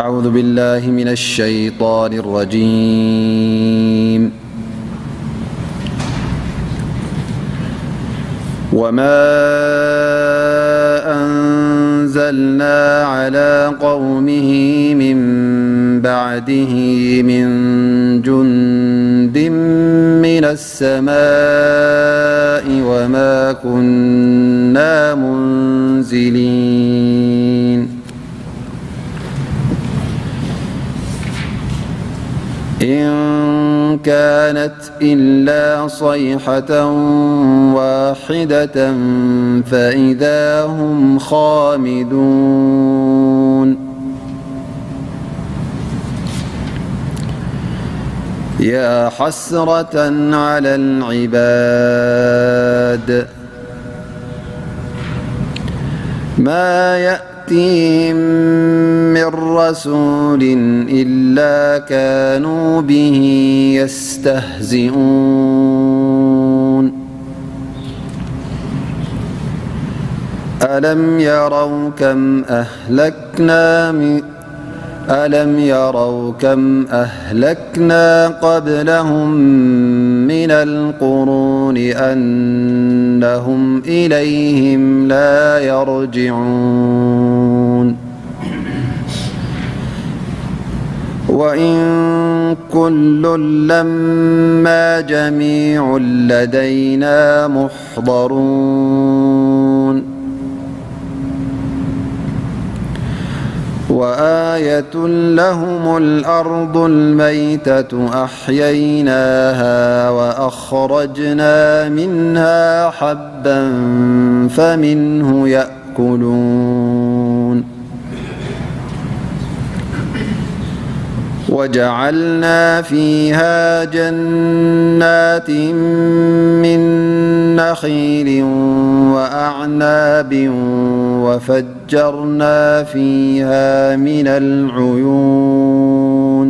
أعوذ بالله من الشيطان الرجيم. وما أنزلنا على قومه من بعده من جند من السماء وما كنا منزلين. إن كانت إلا صيحة واحدة فإذا هم خامدون. يا حسرة على العباد ما يأتيهم من رسول إلا كانوا به يستهزئون. ألم يروا كم أهلكنا من ألم يروا كم أهلكنا قبلهم من القرون أنهم إليهم لا يرجعون. وإن كل لما جميع لدينا محضرون. وآية لهم الأرض الميتة أحييناها وأخرجنا منها حبا فمنه يأكلون. وجعلنا فيها جنات من نخيل وأعناب وفجرنا فيها من العيون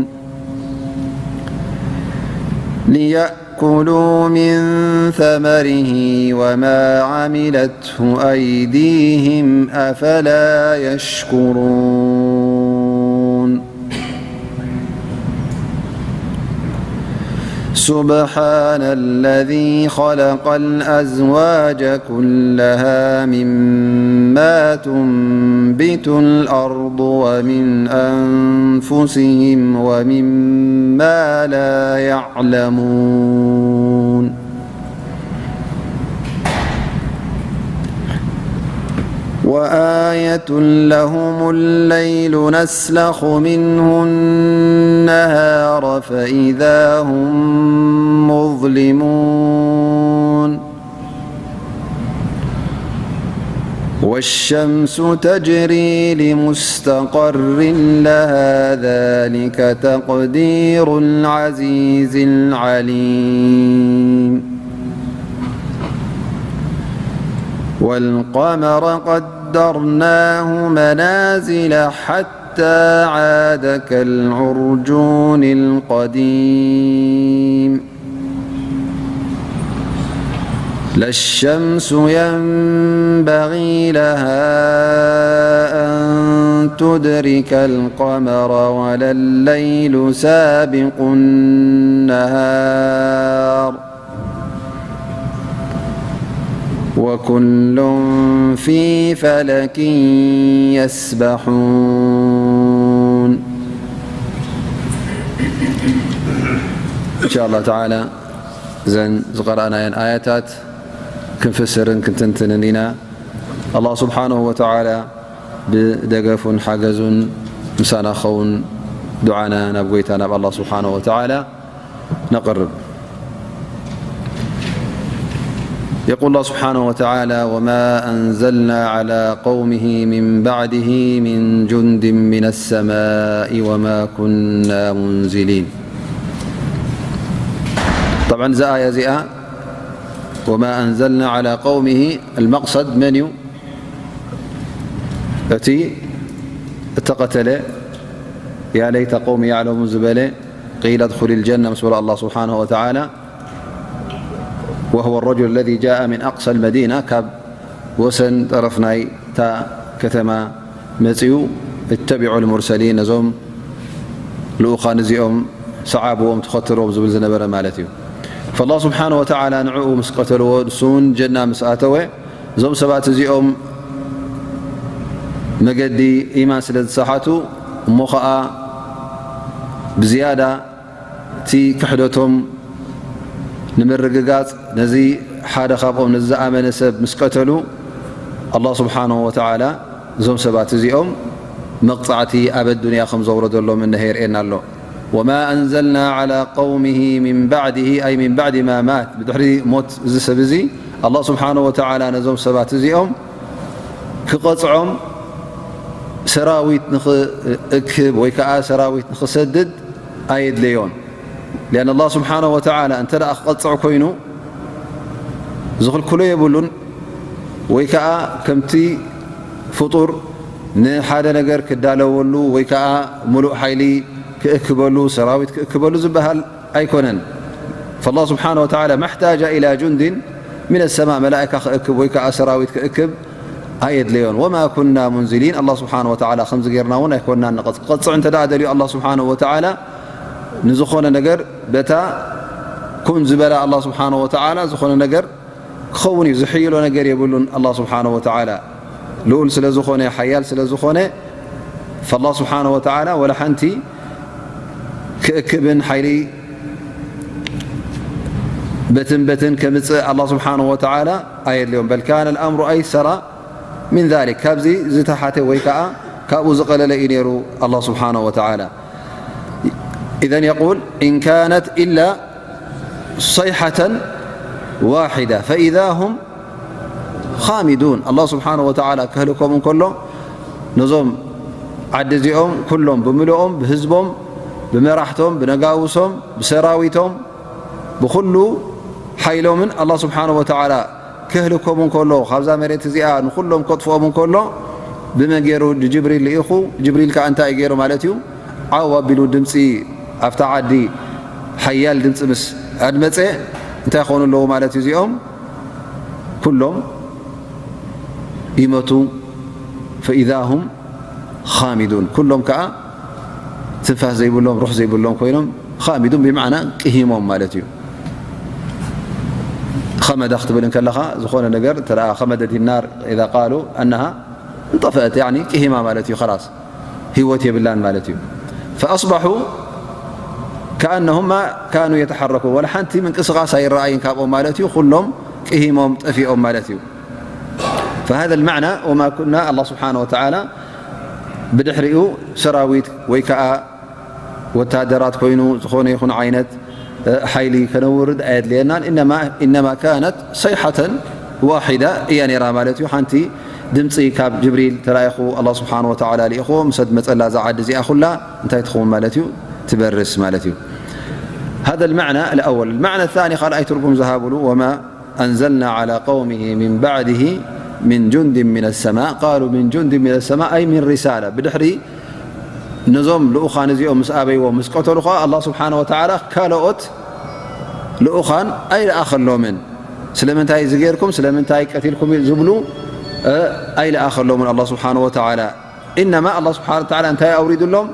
ليأكلوا من ثمره وما عملته أيديهم أفلا يشكرون. سبحان الذي خلق الأزواج كلها مما تنبت الأرض ومن أنفسهم ومما لا يعلمون. وآية لهم الليل نسلخ منه النهار فإذا هم مظلمون. والشمس تجري لمستقر لها ذلك تقدير العزيز العليم. والقمر قدرناه منازل حتى عاد كالعرجون القديم. لا الشمس ينبغي لها أن تدرك القمر ولا الليل سابق النهار وكل في فلك يسبحون. إن شاء الله تعالى እዘን ዝቐረኣናየን ኣያታት ክንፍስርን ክንትንትንን ኢና። ኣላህ ስብሓነሁ ወተዓላ ብደገፉን ሓገዙን ምሳና ክኸውን ዱዓና ናብ ጎይታ ናብ ኣላህ ስብሓነሁ ወተዓላ ነቕርብ። يقول الله سبحانه وتعالى: وما أنزلنا على قومه من بعده من جند من السماء وما كنا منزلين. طبعا እዛ ኣያ እዚኣ وما أنزلنا على قومه المقصد መን እዩ؟ እቲ እተቐተለ يا ليت قومي يعلمون ዝበለ قيل ادخل الجنة ምስ በሎ ኣላህ ስብሓነሁ ወተዓላ وهو الرجل الذي جاء من أقصى المدينة ካብ ወሰን ጠረፍ ናይታ ከተማ መጺኡ اتبعوا المرسلين፣ ነዞም ልኡኻን እዚኦም ሰዓብዎም፣ ተኸተልዎም ዝብል ዝነበረ ማለት እዩ። فالله سبحانه وتعالى ንዕኡ ምስ ቀተልዎ፣ ንሱ እውን ጀና ምስ ኣተወ፣ እዞም ሰባት እዚኦም መገዲ ኢማን ስለ ዝሰሓቱ፣ እሞ ኸዓ ብዝያዳ እቲ ክሕደቶም ንምርግጋጽ፣ ነዚ ሓደ ካብኦም ነዚ ዝኣመነ ሰብ ምስ ቀተሉ፣ ኣላህ ስብሓንሁ ወተዓላ እዞም ሰባት እዚኦም መቕጻዕቲ ኣብ ኣዱንያ ከም ዘውረደሎም እነሀ የርእየና ኣሎ። وما أنزلنا على قومه من بعده، أي من بعد ما مات، ብድሕሪ ሞት እዚ ሰብ እዚ ኣላህ ስብሓንሁ ወተዓላ ነዞም ሰባት እዚኦም ክቐጽዖም ሰራዊት ንኽእክብ ወይ ከዓ ሰራዊት ንኽሰድድ ኣየድለዮን። ሊኣን ኣላህ ስብሓንሁ ወተዓላ እንተ ደኣ ክቐጽዕ ኮይኑ ዝኽልክሎ የብሉን፣ ወይ ከዓ ከምቲ ፍጡር ንሓደ ነገር ክዳለወሉ ወይ ከዓ ሙሉእ ሓይሊ ክእክበሉ፣ ሰራዊት ክእክበሉ ዝበሃል ኣይኮነን። فالله سبحانه وتعالى ما احتاج إلى جند من السماء፣ መላእካ ክእክብ ወይ ከዓ ሰራዊት ክእክብ ኣየድለዮን። وما كنا منزلين، ኣላህ ስብሓንሁ ወተዓላ ከምዚ ጌርና እውን ኣይኮንናን ንቐጽ-፣ ክቐጽዕ እንተ ደኣ ደልዩ ኣላህ ስብሓንሁ ወተዓላ ንዝኾነ ነገር በታ ኩን ዝበላ ኣላህ ስብሓንሁ ወተዓላ ዝኾነ ነገር ክኸውን እዩ። ዝሕይሎ ነገር የብሉን ኣላህ ስብሓንሁ ወተዓላ። ልኡል ስለ ዝኾነ፣ ሓያል ስለ ዝኾነ፣ ፈላህ ስብሓንሁ ወተዓላ ወላ ሓንቲ ክእክብን ሓይሊ በትን በትን ከምጽእ ኣላህ ስብሓንሁ ወተዓላ ኣየድልዮም። በል ካነ ልኣምሩ ኣይሰራ ሚን ዛሊክ፣ ካብዚ ዝተሓተ ወይ ከዓ ካብኡ ዝቐለለ እዩ ነይሩ ኣላህ ስብሓንሁ ወተዓላ። إذن يقول: إن كانت إلا صيحة واحدة فإذا هم خامدون። ኣላህ ስብሓንሁ ወተዓላ ከህልኮም እንከሎ፣ ነዞም ዓዲ እዚኦም ኩሎም ብምልኦም፣ ብህዝቦም፣ ብመራሕቶም፣ ብነጋውሶም፣ ብሰራዊቶም፣ ብኹሉ ሓይሎምን ኣላህ ስብሓንሁ ወተዓላ ከህልኮም እንከሎ፣ ካብዛ መሬት እዚኣ ንኹሎም ከጥፍኦም እንከሎ፣ ብመን ገይሩ? ንጅብሪል ልኢኹ። ጅብሪል ከኣ እንታይ እዩ ገይሩ ማለት እዩ? ዓው ኣቢሉ ድምፂ ኣብታ ዓዲ ሓያል ድምፂ ምስ ኣድመፀ እንታይ ክኾኑ ኣለዉ ማለት እዩ? እዚኦም ኩሎም ይመቱ። ፈኢዛ ሁም ኻሚዱን፣ ኩሎም ከኣ ትንፋስ ዘይብሎም፣ ሩሕ ዘይብሎም ኮይኖም፣ ኻሚዱን ብማዕና ቅሂሞም ማለት እዩ። ኸመደ ክትብል እንከለኻ ዝኾነ ነገር እንተ ደኣ ኸመደ ዲናር ኢዛ ቃሉ ኣነሃ እንጠፈአት፣ ያኒ ቅሂማ ማለት እዩ። ኸላስ ህይወት የብላን ማለት እዩ። ፈኣስበሑ ከኣነሁም ማ ካኑ የተሓረኩ፣ ወላ ሓንቲ ምንቅስቓስ ኣይረኣይን ካብኦም ማለት እዩ። ኩሎም ቅሂሞም ጠፊኦም ማለት እዩ። ፈሃዘ ልማዕና ወማ ኩና፣ ኣላህ ስብሓነ ወተዓላ ብድሕሪኡ ሰራዊት ወይ ከዓ ወታደራት ኮይኑ ዝኾነ ይኹን ዓይነት ሓይሊ ከነውርድ ኣየድልየናን። ኢነማ፣ ኢነማ ካነት ሰይሓተን ዋሒዳ እያ ነይራ ማለት እዩ። ሓንቲ ድምፂ ካብ ጅብሪል ተላኢኹ፣ ኣላህ ስብሓነ ወተዓላ ልኢኽዎ፣ ምስ ኣድመፀላ እዛ ዓዲ እዚኣ ኩላ እንታይ ትኸውን ማለት እዩ? ትበርስ ማለት እዩ። ሃዘ ልማዕና ልኣወል። ልማዕና ታኒ፣ ካልኣይ ትርጉም ዝሃብሉ፣ ወማ أنزلنا على قومه من بعده من جند من السماء، قالوا من جند من السماء أي من رسالة، ብድሕሪ ነዞም ልኡኻን እዚኦም ምስ ኣበይዎም ምስ ቀተሉ ኸዓ ኣላህ ስብሓነ ወተዓላ ካልኦት ልኡኻን ኣይለኣኸሎምን። ስለምንታይ እዚ ጌርኩም፣ ስለምንታይ ቀቲልኩም ዝብሉ፣ እ፣ ኣይለኣኸሎምን ኣላህ ስብሓነ ወተዓላ። ኢነማ ኣላህ ስብሓነ ወተዓላ እንታይ ኣውሪዱሎም?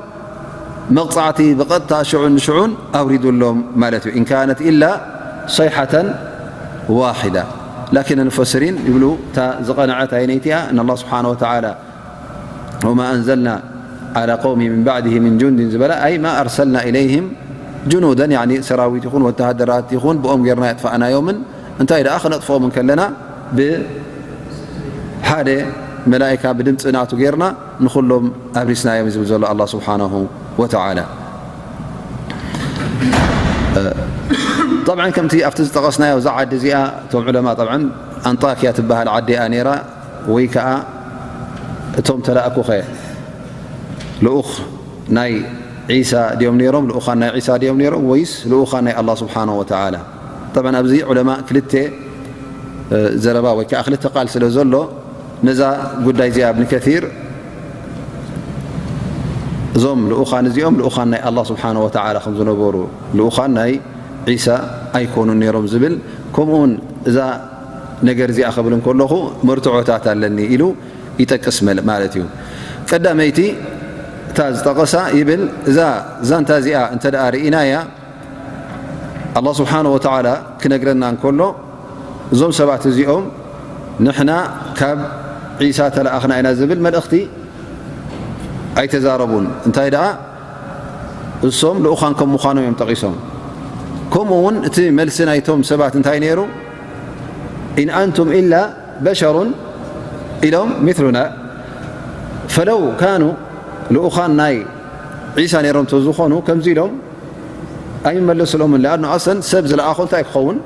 መቕጻዕቲ ብቐጥታ ሽዑን ንሽዑን ኣውሪዱሎም ማለት እዩ። ኢን ካነት ኢላ ሰይሓተን ዋሒዳ። ላኪን ሙፈስሪን ይብሉ፣ እታ ዝቐንዐት ኣይነይቲ እያ፣ እን ኣላህ ስብሓነ ወተዓላ ወማ ኣንዘልና ዓላ ቀውሚ ምን ባዕድሂ ምን ጁንድን ዝበለ፣ ኣይ ማ ኣርሰልና ኢለይህም ጁኑደን፣ ያኒ ሰራዊት ይኹን ወተሃደራት ይኹን ብኦም ጌርና የጥፋእናዮምን፣ እንታይ ደኣ ክነጥፍኦም እንከለና ብሓደ መላኢካ ብድምፂ ናቱ ጌርና ንኹሎም ኣብሪስናዮም ዝብል ዘሎ ኣላህ ስብሓነሁ ወተዓላ። ጠብዓን ከምቲ ኣብቲ ዝጠቐስናዮ እዛ ዓዲ እዚኣ እቶም ዑለማ ጠብዓን ኣንጣኪያ ትበሃል ዓዲ እያ ነይራ። ወይ ከዓ እቶም ተላእኩኸ ልኡኽ ናይ ዒሳ ድዮም ነይሮም? ልኡኻን ናይ ዒሳ ድዮም ነይሮም? ወይስ ልኡኻን ናይ ኣላህ ስብሓነሁ ወተዓላ? ጠብዓን ኣብዚ ዑለማ ክልተ፣ እ፣ ዘረባ ወይ ከዓ ክልተ ቃል ስለ ዘሎ ነዛ ጉዳይ እዚኣ እብን ከሲር እዞም ልኡኻን እዚኦም ልኡኻን ናይ ኣላህ ስብሓነሁ ወተዓላ ከም ዝነበሩ፣ ልኡኻን ናይ ዒሳ ኣይኮኑን ነይሮም ዝብል፣ ከምኡውን እዛ ነገር እዚኣ ክብል እንከለኹ መርትዖታት ኣለኒ ኢሉ ይጠቅስ መል-፣ ማለት እዩ። ቀዳመይቲ እታ ዝጠቐሳ ይብል፣ እዛ ዛንታ እዚኣ እንተ ደኣ ርኢናያ፣ ኣላህ ስብሓነ ወተዓላ ክነግረና እንከሎ፣ እዞም ሰባት እዚኦም ንሕና ካብ ዒሳ ተለኣኽና ኢና ዝብል መልእኽቲ ኣይተዛረቡን። እንታይ ደኣ እሶም ልኡኻን ከም ምዃኖም እዮም ጠቒሶም። ከምኡ እውን እቲ መልሲ ናይቶም ሰባት እንታይ ነይሩ? "ኢን ኣንቱም ኢላ በሸሩን" ኢሎም፣ "ሚስሉና ፈለው ካኑ" ልኡኻን ናይ ዒሳ ነይሮም ተዝኾኑ ከምዚ ኢሎም ኣይመለስሎምን። ለኣኑ ኣሰን ሰብ ዝለኣኾ እንታይ ክኸውን?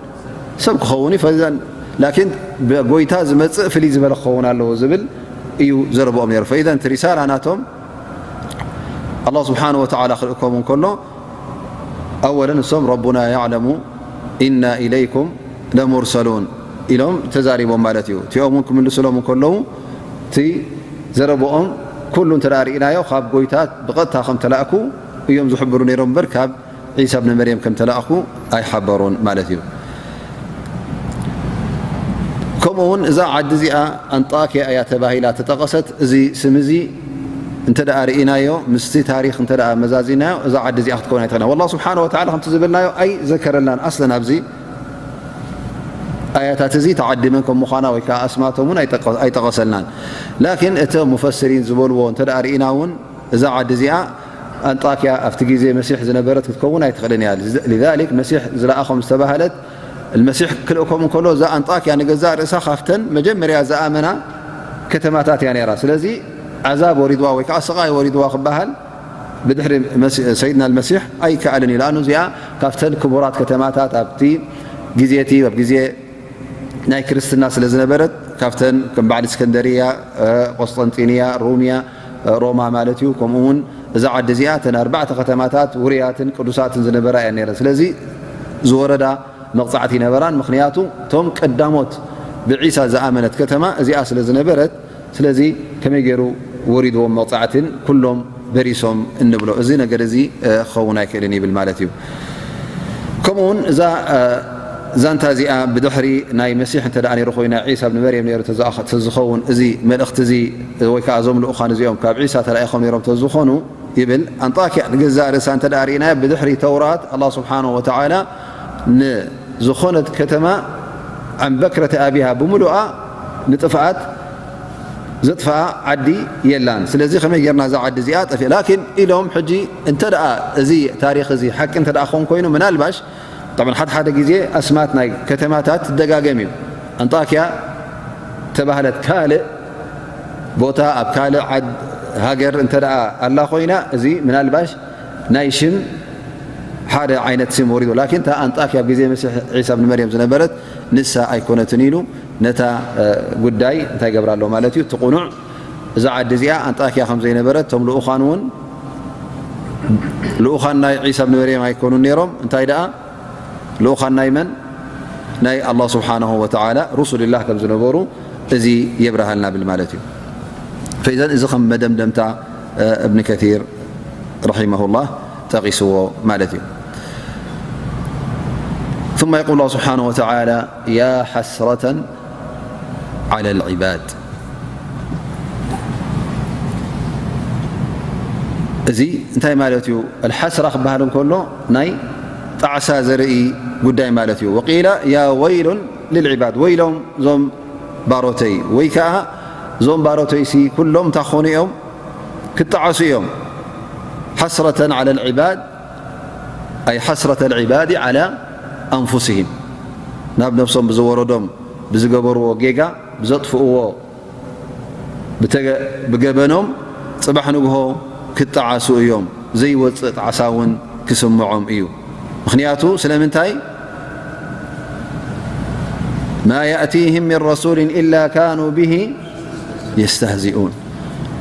ሰብ ክኸውን እዩ። ፈዘን ላኪን ብጎይታ ዝመጽእ ፍልይ ዝበለ ክኸውን ኣለዎ ዝብል እዩ ዘረብኦም ነይሩ። ፈኢዘን እቲ ሪሳላ ናቶም ኣላህ ስብሓነ ወተዓላ ክልእኮም እንከሎ፣ ኣወለን እሶም "ረቡና ያዕለሙ ኢና ኢለይኩም ለሙርሰሉን" ኢሎም ተዛሪቦም ማለት እዩ። እቲኦም እውን ክምልስሎም እንከለዉ፣ እቲ ዘረብኦም ኩሉ እንተ ደኣ ርኢናዮ፣ ካብ ጎይታ ብቐጥታ ከም ተላእኩ እዮም ዝሕብሩ ነይሮም እምበር፣ ካብ ዒሳ ብን መርየም ከም ተላእኩ ኣይሓበሩን ማለት እዩ። ከምኡ እውን እዛ ዓዲ እዚኣ ኣንጣክያ እያ ተባሂላ ተጠቐሰት። እዚ ስም እዚ እንተ ደኣ ርኢናዮ፣ ምስቲ ታሪኽ እንተ ደኣ መዛዚናዮ፣ እዛ ዓዲ እዚኣ ክትከውን ኣይትኽእልን። ወላህ ስብሓነ ወተዓላ ከምቲ ዝበልናዮ ኣይዘከረልናን። ኣስለን ኣብዚ ኣያታት እዚ ተዓዲ መን ከም ምዃና ወይ ከዓ ኣስማቶም እውን ኣይጠቀ-፣ ኣይጠቐሰልናን። ላኪን እቶም ሙፈስሪን ዝበልዎ እንተ ደኣ ርኢና እውን፣ እዛ ዓዲ እዚኣ ኣንጣክያ ኣብቲ ግዜ መሲሕ ዝነበረት ክትከውን ኣይትኽእልን እያ። ሊዛሊክ መሲሕ ዝለኣኾም ዝተባህለት፣ መሲሕ ክልእኮም እንከሎ፣ እዛ ኣንጣክያ ንገዛእ ርእሳ ካብተን መጀመርያ ዝኣመና ከተማታት እያ ነይራ። ስለዚ ዓዛብ ወሪድዋ ወይ ከዓ ስቓይ ወሪድዋ ክበሃል ብድሕሪ መሲ-፣ ሰይድና ልመሲሕ ኣይከኣልን እዩ። ለኣኑ እዚኣ ካብተን ክቡራት ከተማታት ኣብቲ ግዜ እቲ፣ ኣብ ግዜ ናይ ክርስትና ስለ ዝነበረት፣ ካብተን ከም በዓል እስከንደርያ፣ እ፣ ቆስጠንጢንያ፣ ሩምያ፣ እ፣ ሮማ ማለት እዩ። ከምኡ እውን እዛ ዓዲ እዚኣ እተን ኣርባዕተ ከተማታት ውሩያትን ቅዱሳትን ዝነበራ እየን ነይረን። ስለዚ ዝወረዳ መቕጻዕቲ ይነበራን። ምኽንያቱ እቶም ቀዳሞት ብዒሳ ዝኣመነት ከተማ እዚኣ ስለ ዝነበረት፣ ስለዚ ከመይ ገይሩ ወሪድዎም መቕጻዕትን ኩሎም በሪሶም እንብሎ? እዚ ነገር እዚ፣ እ፣ ክኸውን ኣይክእልን ይብል ማለት እዩ። ከምኡውን እዛ፣ እ፣ ዛንታ እዚኣ ብድሕሪ ናይ መሲሕ እንተ ደኣ ነይሩ ኮይኑ፣ ናይ ዒሳ ብን መርየም ነይሩ ተዝኣ-፣ ተዝኸውን፣ እዚ መልእኽቲ እዚ ወይ ከዓ እዞም ልኡኻን እዚኦም ካብ ዒሳ ተላኢኾም ነይሮም ተዝኾኑ ይብል። ኣንጣክያ ንገዛእ ርእሳ እንተ ደኣ ርኢናያ፣ ብድሕሪ ተውራት ኣላህ ስብሓነሁ ወተዓላ ንዝኾነት ከተማ ዓን በክረተ ኣቢሃ ብምሉኣ ንጥፍኣት ዘጥፍኣ ዓዲ የላን። ስለዚ ከመይ ጌርና እዛ ዓዲ እዚኣ ጠፊእ? ላኪን ኢሎም ሕጂ እንተ ደኣ እዚ ታሪኽ እዚ ሓቂ እንተ ደኣ ክኸውን ኮይኑ፣ ምናልባሽ፣ ጠብዓን፣ ሓደ ሓደ ግዜ ኣስማት ናይ ከተማታት ትደጋገም እዩ። ኣንጣክያ ተባህለት ካልእ ቦታ ኣብ ካልእ ዓድ፣ ሃገር እንተ ደኣ ኣላ ኮይና፣ እዚ ምናልባሽ ናይ ሽም ሓደ ዓይነት ስም ወሪዱ። ላኪን እታ ኣንጣክያ ኣብ ግዜ መሲሕ ዒሳ ብን መርየም ዝነበረት ንሳ ኣይኮነትን ኢሉ ነታ፣ እ፣ ጉዳይ እንታይ ገብራ ኣሎ ማለት እዩ? እቲ ቁኑዕ እዛ ዓዲ እዚኣ ኣንጣክያ ከም ዘይነበረት፣ እቶም ልኡኻን እውን ልኡኻን ናይ ዒሳ ብን መርየም ኣይኮኑን ነይሮም። እንታይ ደኣ ልኡኻን ናይ መን? ናይ ኣላህ ስብሓነሁ ወተዓላ ሩሱልላህ ከም ዝነበሩ እዚ የብርሃልና ብል ማለት እዩ። ፈኢዘን እዚ ከም መደምደምታ፣ እ፣ እብን ከሲር ረሒመሁላህ ጠቒስዎ ማለት እዩ። ثم يقول الله سبحانه وتعالى: يا حسرة على العباد. እዚ እንታይ ማለት እዩ? ኣልሓስራ ክበሃል እንከሎ ናይ ጣዕሳ ዘርኢ ጉዳይ ማለት እዩ። ወቂለ ያ ወይሉን ልልዕባድ፣ ወይሎም እዞም ባሮተይ፣ ወይ ከዓ እዞም ባሮተይሲ ኩሎም እንታይ ክኾኑ እዮም? ክጠዓሱ እዮም። ሓስረተን ዓላ ልዕባድ፣ ኣይ ሓስረተ ልዕባድ ዓላ ኣንፉስህም፣ ናብ ነብሶም ብዝወረዶም፣ ብዝገበርዎ ጌጋ፣ ብዘጥፍእዎ ብተገ-፣ ብገበኖም ጽባሕ ንግሆ ክጠዓሱ እዮም። ዘይወጽእ ጣዕሳ እውን ክስምዖም እዩ። ምኽንያቱ ስለምንታይ? ማ ያእቲህም ምን ረሱልን ኢላ ካኑ ብሂ የስተህዚኡን።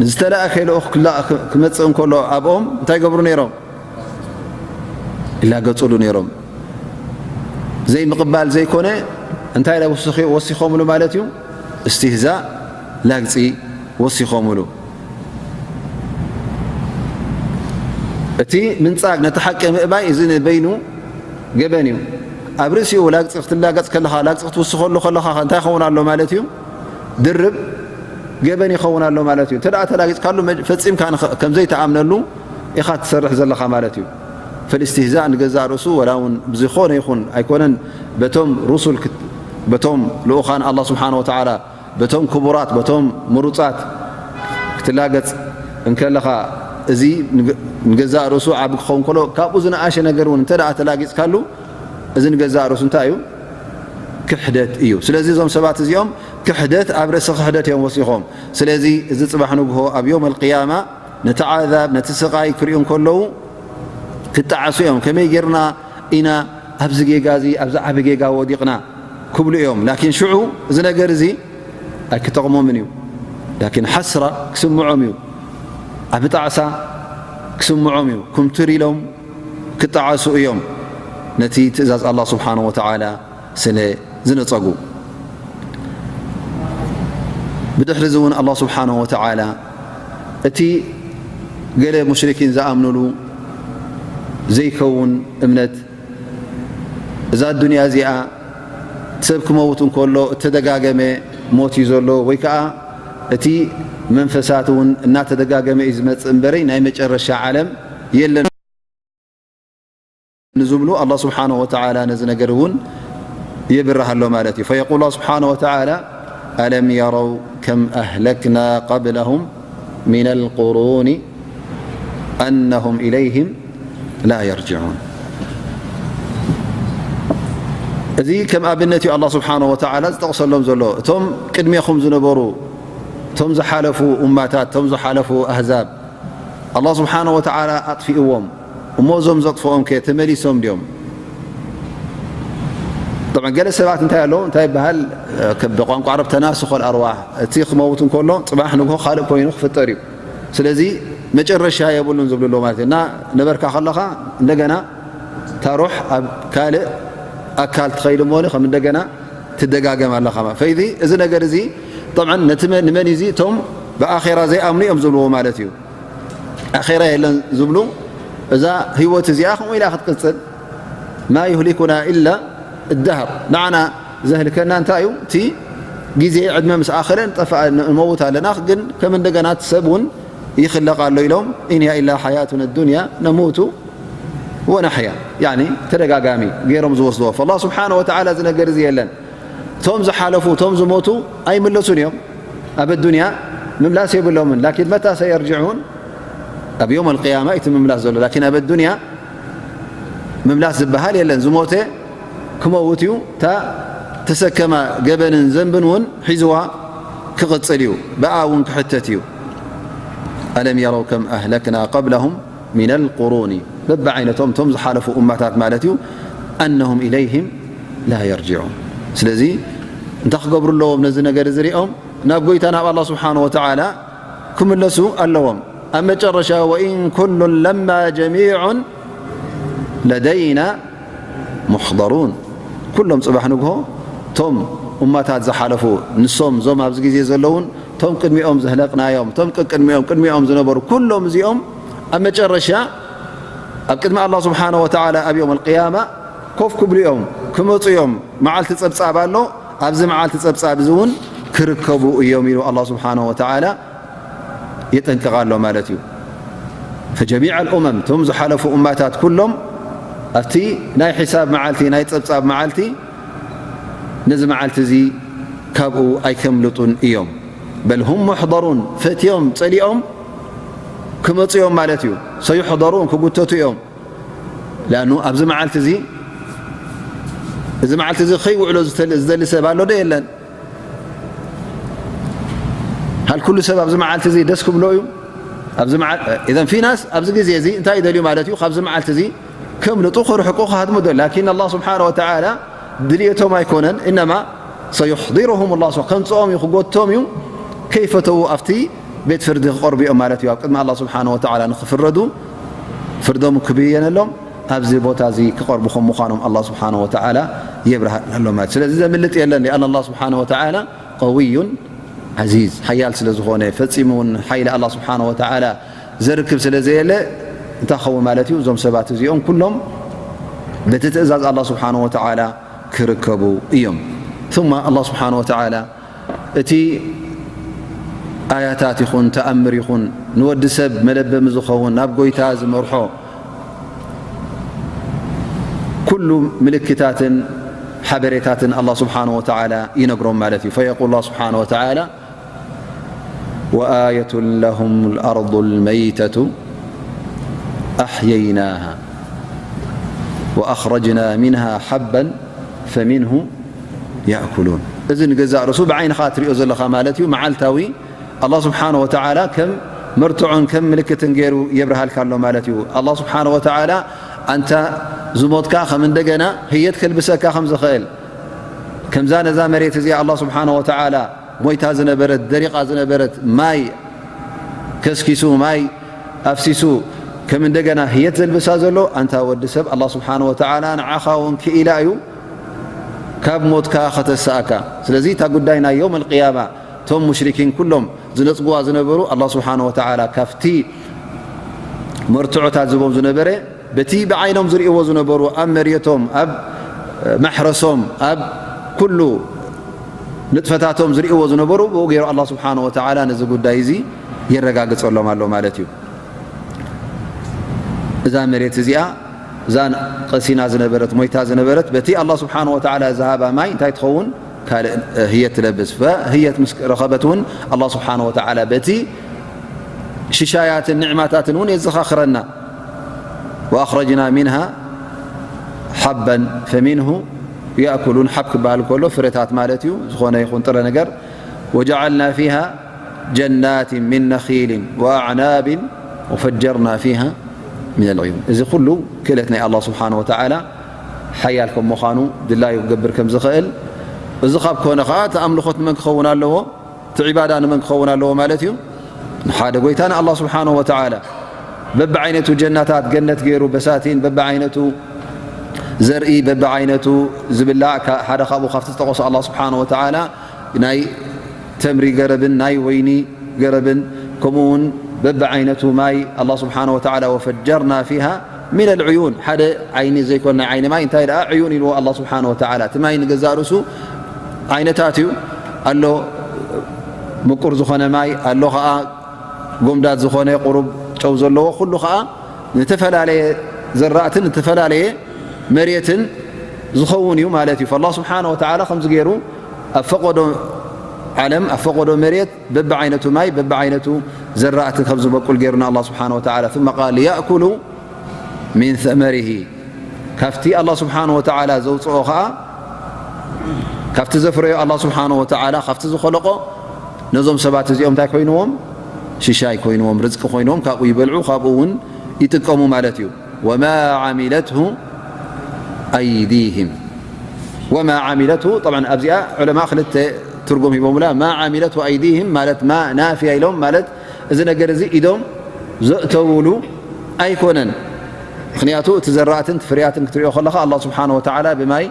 ንዝተላእከ ልኡኽ ክላ-፣ ክመጽእ እንከሎ ኣብኦም እንታይ ገብሩ ነይሮም? ይላገጹሉ ነይሮም። ዘይምቕባል ዘይኮነ እንታይ ኢለ ወስኺ-፣ ወሲኾምሉ ማለት እዩ? እስትህዛእ፣ ላግጺ ወሲኾምሉ። እቲ ምንጻግ፣ ነቲ ሓቂ ምእባይ፣ እዚ ንበይኑ ገበን እዩ። ኣብ ርእሲኡ ላግጺ ክትላገጽ ከለኻ፣ ላግጺ ክትውስኸሉ ከለኻ እንታይ ይኸውን ኣሎ ማለት እዩ? ድርብ ገበን ይኸውን ኣሎ ማለት እዩ። እንተ ደኣ ተላጊጽካሉ መ-፣ ፈጺምካ ንኸ-፣ ከም ዘይተኣምነሉ ኢኻ ትሰርሕ ዘለኻ ማለት እዩ። ፈልእስትህዛእ ንገዛእ ርእሱ ወላ እውን ብዝኾነ ይኹን ኣይኮነን በቶም ሩሱል ክት-፣ በቶም ልኡኻን ኣላህ ስብሓነ ወተዓላ በቶም ክቡራት በቶም ምሩጻት ክትላገጽ እንከለኻ እዚ ንገ-፣ ንገዛእ ርእሱ ዓቢ ክኸውን ከሎ ካብኡ ዝነኣሸ ነገር እውን እንተ ደኣ ተላጊጽካሉ እዚ ንገዛእ ርእሱ እንታይ እዩ? ክሕደት እዩ። ስለዚ እዞም ሰባት እዚኦም ክሕደት ኣብ ርእሲ ክሕደት እዮም ወሲኾም። ስለዚ እዚ ጽባሕ ንግሆ ኣብ ዮም ኣልቅያማ ነቲ ዓዛብ ነቲ ስቓይ ክርእዩ እንከለዉ ክጠዓሱ እዮም። ከመይ ጌርና ኢና ኣብዚ ጌጋ እዚ ኣብዚ ዓቢ ጌጋ ወዲቕና ክብሉ እዮም። ላኪን ሽዑ እዚ ነገር እዚ ኣይክጠቕሞምን እዩ። ላኪን ሓስራ ክስምዖም እዩ። ዓቢ ጣዕሳ ክስምዖም እዩ። ኩምትር ኢሎም ክጠዓሱ እዮም። ነቲ ትእዛዝ ኣላህ ስብሓነሁ ወተዓላ ስለ ዝነጸጉ። ብድሕሪ እዚ እውን ኣላህ ስብሓነሁ ወተዓላ እቲ ገለ ሙሽሪኪን ዝኣምኑሉ ዘይከውን እምነት፣ እዛ ኣዱንያ እዚኣ ሰብ ክመውት እንከሎ እተደጋገመ ሞት እዩ ዘሎ፣ ወይ ከዓ እቲ መንፈሳት እውን እናተደጋገመ እዩ ዝመጽእ እምበረይ ናይ መጨረሻ ዓለም የለን። ንዝብሉ ኣላህ ስብሓነሁ ወተዓላ ነዚ ነገር እውን የብርህ ኣሎ ማለት እዩ። ፈየቁል ኣላህ ስብሓነሁ ወተዓላ፣ "ኣለም የረው ከም ኣህለክና ቀብለሁም ሚነል ቁሩኒ ኣነሁም ኢለይሂም ላ የርጅዑን።" እዚ ከም ኣብነት እዩ ኣላህ ስብሓነሁ ወተዓላ ዝጠቕሰሎም ዘሎ። እቶም ቅድሜኹም ዝነበሩ፣ እቶም ዝሓለፉ ኡማታት፣ እቶም ዝሓለፉ ኣህዛብ፣ ኣላህ ስብሓነሁ ወተዓላ ኣጥፊእዎም እሞ፣ እዞም ዘጥፍኦም ከ ተመሊሶም ድዮም? ጠብዓን፣ ገለ ሰባት እንታይ ኣለዉ? እንታይ ይበሃል? ከ-፣ ብቋንቋ ዓረብ ተናስኾል ኣርዋሕ፣ እቲ ክመውት እንከሎ፣ ጽባሕ ንግሆ ካልእ ኮይኑ ክፍጠር እዩ። ስለዚ፣ መጨረሻ የብሉን ዝብሉ ኣለዉ ማለት እዩ። እና ነበርካ ከለኻ፣ እንደገና እታ ሩሕ ኣብ ካልእ ኣካል ትኸይድ እሞ፣ ከም እንደገና ትደጋገም ኣለኻ። ፈይዚ፣ እዚ ነገር እዚ፣ ጠብዓን፣ ነቲ መ-፣ ንመን እዩ እዚ? እቶም ብኣኼራ ዘይኣምኑ እዮም ዝብልዎ ማለት እዩ። ኣኼራ የለን ዝብሉ፣ እዛ ህይወት እዚኣ ከምኡ ኢላ ክትቅጽል፣ "ማ ዩህሊኩና ኢላ እዳህር"፣ ንዓና ዘህልከና እንታይ እዩ? እቲ ግዜ፣ ዕድመ ምስ ኣኸለ ንጠፍእ፣ ንመውት ኣለና፣ ግን ከም እንደገና እቲ ሰብ እውን ይኽለቕ ኣሎ ኢሎም፣ "ኢን ሂየ ኢላ ሓያቱና ዱንያ ነሙቱ ወነሕያ"፣ ያኒ ተደጋጋሚ ገይሮም ዝወስድዎ። ፈላህ ስብሓነሁ ወተዓላ እዚ ነገር እዚ የለን። እቶም ዝሓለፉ፣ እቶም ዝሞቱ ኣይምለሱን እዮም። ኣብ ኣዱንያ ምምላስ የብሎምን። ላኪን መታ ሰየርጅዑን? ኣብ ዮም ኣልቅያማ እቲ ምምላስ ዘሎ። ላኪን ኣብ ኣዱንያ ምምላስ ዝበሃል የለን። ዝሞተ ክመውት እዩ። እታ ተሰከማ ገበንን ዘንብን እውን ሒዝዋ ክቕጽል እዩ። ብኣ እውን ክሕተት እዩ። ኣለም የረው ከም ኣህለክና ቀብለሁም ሚነል ቁሩኒ፣ በብዓይነቶም፣ እቶም ዝሓለፉ ኡማታት ማለት እዩ፣ ኣነሁም ኢለይሂም ላ የርጅዑን። ስለዚ እንታይ ክገብሩ ኣለዎም? ነዚ ነገር እዚ ሪኦም ናብ ጎይታ፣ ናብ ኣላህ ስብሓነሁ ወተዓላ ክምለሱ ኣለዎም። ኣብ መጨረሻ፣ ወኢን ኩሉን ለማ ጀሚዑን ለደይና ሙሕደሩን። ኩሎም ጽባሕ ንግሆ፣ እቶም ኡማታት ዝሓለፉ፣ ንሶም፣ እዞም ኣብዚ ግዜ ዘለዉን፣ እቶም ቅድሚኦም ዘህለቅናዮም፣ እቶም ቅድሚኦም፣ ቅድሚኦም ዝነበሩ፣ ኩሎም እዚኦም ኣብ መጨረሻ ኣብ ቅድሚ ኣላህ ስብሓነሁ ወተዓላ ኣብ ዮም ኣልቅያማ ኮፍ ክብሉ እዮም፣ ክመጹ እዮም። መዓልቲ ጸብጻብ ኣሎ፣ ኣብዚ መዓልቲ ጸብጻብ እዚ እውን ክርከቡ እዮም ኢሉ ኣላህ ስብሓነሁ ወተዓላ የጠንቅቕ ኣሎ ማለት እዩ። ፈጀሚዕ ኣልኡመም፣ እቶም ዝሓለፉ ኡማታት ኩሎም ኣብቲ ናይ ሒሳብ መዓልቲ፣ ናይ ጸብጻብ መዓልቲ፣ ነዚ መዓልቲ እዚ ካብኡ ኣይከምልጡን እዮም። በል ሁም ሙሕደሩን፣ ፈትዮም ጸሊኦም ክመጹ እዮም ማለት እዩ። ሰዩሕደሩን፣ ክጉተቱ እዮም። ለኣኑ ኣብዚ መዓልቲ እዚ፣ እዚ መዓልቲ እዚ ከይውዕሎ ዝተል-፣ ዝደሊ ሰብ ኣሎ ዶ የለን? ሃል ኩሉ ሰብ ኣብዚ መዓልቲ እዚ ደስ ክብሎ እዩ? ኣብዚ መዓል-፣ ኢዘን ፊናስ ኣብዚ ግዜ እዚ እንታይ ይደልዩ ማለት እዩ? ካብዚ መዓልቲ እዚ ከምልጡ፣ ክርሕቁ፣ ክሃድሙ ደል-፣ ላኪን ኣላህ ስብሓነ ወተዓላ ድልየቶም ኣይኮነን። እነማ ሰዩሕዲሩሁም ኣላህ ስብሓ-፣ ከምጽኦም እዩ፣ ክጎቶም እዩ። ከይፈተዉ ኣብቲ ቤት ፍርዲ ክቐርቡ እዮም ማለት እዩ። ኣብ ቅድሚ ኣላህ ስብሓነ ወተዓላ ንኽፍረዱ፣ ፍርዶም ክብየነሎም፣ ኣብዚ ቦታ እዚ ክቐርቡ ከም ምዃኖም ኣላህ ስብሓነ ወተዓላ የብርሃልና ኣሎ ማለት። ስለዚ ዘምልጥ የለን። ሊኣን ኣላህ ስብሓነ ወተዓላ ቀውዩን ዓዚዝ፣ ሓያል ስለ ዝኾነ፣ ፈጺሙ እውን ሓይሊ ኣላህ ስብሓነ ወተዓላ ዘርክብ ስለ ዘየለ፣ እንታይ ክኸውን ማለት እዩ? እዞም ሰባት እዚኦም ኩሎም በቲ ትእዛዝ ኣላህ ስብሓነ ወተዓላ ክርከቡ እዮም። ثم ኣላህ ስብሓነ ወተዓላ እቲ ኣያታት ይኹን ተኣምር ይኹን ንወዲ ሰብ መለበሚ ዝኸውን ናብ ጎይታ ዝመርሖ ኩሉ ምልክታትን ሓበሬታትን ኣላህ ስብሓነሁ ወተዓላ ይነግሮም ማለት እዩ። ፈየቁል ኣላህ ስብሓነሁ ወተዓላ፣ ወኣየቱን ለሁም ልኣርዱ ልመይተቱ ኣሕየይናሃ ወኣኽረጅና ሚንሃ ሓበን ፈሚንሁ የእኩሉን። እዚ ንገዛእ ርእሱ ብዓይንኻ ትሪኦ ዘለኻ ማለት እዩ። መዓልታዊ ኣላህ ስብሓነ ወተዓላ ከም መርትዖን ከም ምልክትን ገይሩ የብርሃልካ ኣሎ ማለት እዩ። ኣላህ ስብሓነ ወተዓላ ኣንታ ዝሞትካ ከም እንደገና ህየት ከልብሰካ ከም ዝኽእል፣ ከምዛ ነዛ መሬት እዚኣ ኣላህ ስብሓነ ወተዓላ ሞይታ ዝነበረት፣ ደሪቓ ዝነበረት፣ ማይ ከስኪሱ፣ ማይ ኣፍሲሱ ከም እንደገና ህየት ዘልብሳ ዘሎ፣ ኣንታ ወዲ ሰብ፣ ኣላህ ስብሓነ ወተዓላ ንዓኻ እውን ክኢላ እዩ ካብ ሞትካ ከተስኣካ። ስለዚ እታ ጉዳይ ናይ የውም ኣልቅያማ እቶም ሙሽሪኪን ኩሎም ዝነጽግዋ ዝነበሩ፣ ኣላህ ስብሓነ ወተዓላ ካብቲ መርትዖታት ዝቦም ዝነበረ፣ በቲ ብዓይኖም ዝርእይዎ ዝነበሩ፣ ኣብ መሬቶም፣ ኣብ ማሕረሶም፣ ኣብ ኩሉ ንጥፈታቶም ዝርእይዎ ዝነበሩ፣ ብኡ ገይሩ ኣላህ ስብሓነ ወተዓላ ነዚ ጉዳይ እዚ የረጋግጸሎም ኣሎ ማለት እዩ። እዛ መሬት እዚኣ፣ እዛ ቀሲና ዝነበረት፣ ሞይታ ዝነበረት፣ በቲ ኣላህ ስብሓነ ወተዓላ ዝሃባ ማይ እንታይ ትኸውን? ካልእ ህየት ትለብስ። ፈህየት ምስ ረኸበት እውን ኣላህ ስብሓነ ወተዓላ በቲ ሽሻያትን ኒዕማታትን እውን የዘኻኽረና። ወኣኽረጅና ሚንሃ ሓበን ፈሚንሁ የእኩሉን። ሓብ ክበሃል ከሎ ፍረታት ማለት እዩ፣ ዝኾነ ይኹን ጥረ ነገር። ወጀዓልና ፊሃ ጀናትን ሚን ነኺልን ወኣዕናብን ወፈጀርና ፊሃ ሚነል ዕዩን። እዚ ኩሉ ክእለት ናይ ኣላህ ስብሓነ ወተዓላ ሓያል ከም ምዃኑ፣ ድላዩ ክገብር ከም ዝኽእል፣ እዚ ካብ ኮነ ኸዓ እቲ ኣምልኾት ንመን ክኸውን ኣለዎ? እቲ ዒባዳ ንመን ክኸውን ኣለዎ ማለት እዩ? ንሓደ ጎይታ ንኣላህ ስብሓነሁ ወተዓላ። በብዓይነቱ ጀናታት፣ ገነት ገይሩ፣ በሳቲን በብዓይነቱ ዘርኢ፣ በብዓይነቱ ዝብላዕ፣ ካ-፣ ሓደ ካብኡ ካብቲ ዝጠቐሶ ኣላህ ስብሓነሁ ወተዓላ ናይ ተምሪ ገረብን ናይ ወይኒ ገረብን፣ ከምኡ እውን በብዓይነቱ ማይ ኣላህ ስብሓነሁ ወተዓላ፣ ወፈጀርና ፊሃ ሚነል ዕዩን፣ ሓደ ዓይኒ ዘይኮነ ናይ ዓይኒ ማይ፣ እንታይ ደኣ ዕዩን ኢልዎ ኣላህ ስብሓነሁ ወተዓላ። እቲ ማይ ንገዛእ ርእሱ ዓይነታት እዩ ኣሎ። ምቁር ዝኾነ ማይ ኣሎ፣ ኸዓ ጎምዳት ዝኾነ ቁሩብ ጨው ዘለዎ፣ ኩሉ ኸዓ ንተፈላለየ ዘራእትን ንተፈላለየ መሬትን ዝኸውን እዩ ማለት እዩ። ፈላህ ስብሓነ ወተዓላ ከምዚ ገይሩ ኣብ ፈቐዶ ዓለም፣ ኣብ ፈቐዶ መሬት በብዓይነቱ ማይ፣ በብዓይነቱ ዘራእቲ ከም ዝበቁል ገይሩና ኣላህ ስብሓነ ወተዓላ። ثم قال ليأكلوا من ثمره، ካብቲ ኣላህ ስብሓነ ወተዓላ ዘውፅኦ ኸዓ፣ ካብቲ ዘፍረዮ ኣላህ ስብሓነ ወተዓላ፣ ካብቲ ዝኸለቆ፣ ነዞም ሰባት እዚኦም እንታይ ኮይንዎም? ሽሻይ ኮይንዎም፣ ርዝቂ ኮይንዎም፣ ካብኡ ይበልዑ፣ ካብኡ እውን ይጥቀሙ ማለት እዩ። ወማ ዓሚለትሁ ኣይዲህም። ወማ ዓሚለትሁ፣ ጠብዓን ኣብዚኣ ዑለማ ክልተ ትርጉም ሂቦምላ። ማ ዓሚለትሁ ኣይዲህም ማለት ማ ናፍያ ኢሎም፣ ማለት እዚ ነገር እዚ ኢዶም ዘእተውሉ ኣይኮነን። ምኽንያቱ እቲ ዘራእትን እቲ ፍርያትን ክትሪኦ ከለኻ ኣላህ ስብሓነ ወተዓላ ብማይ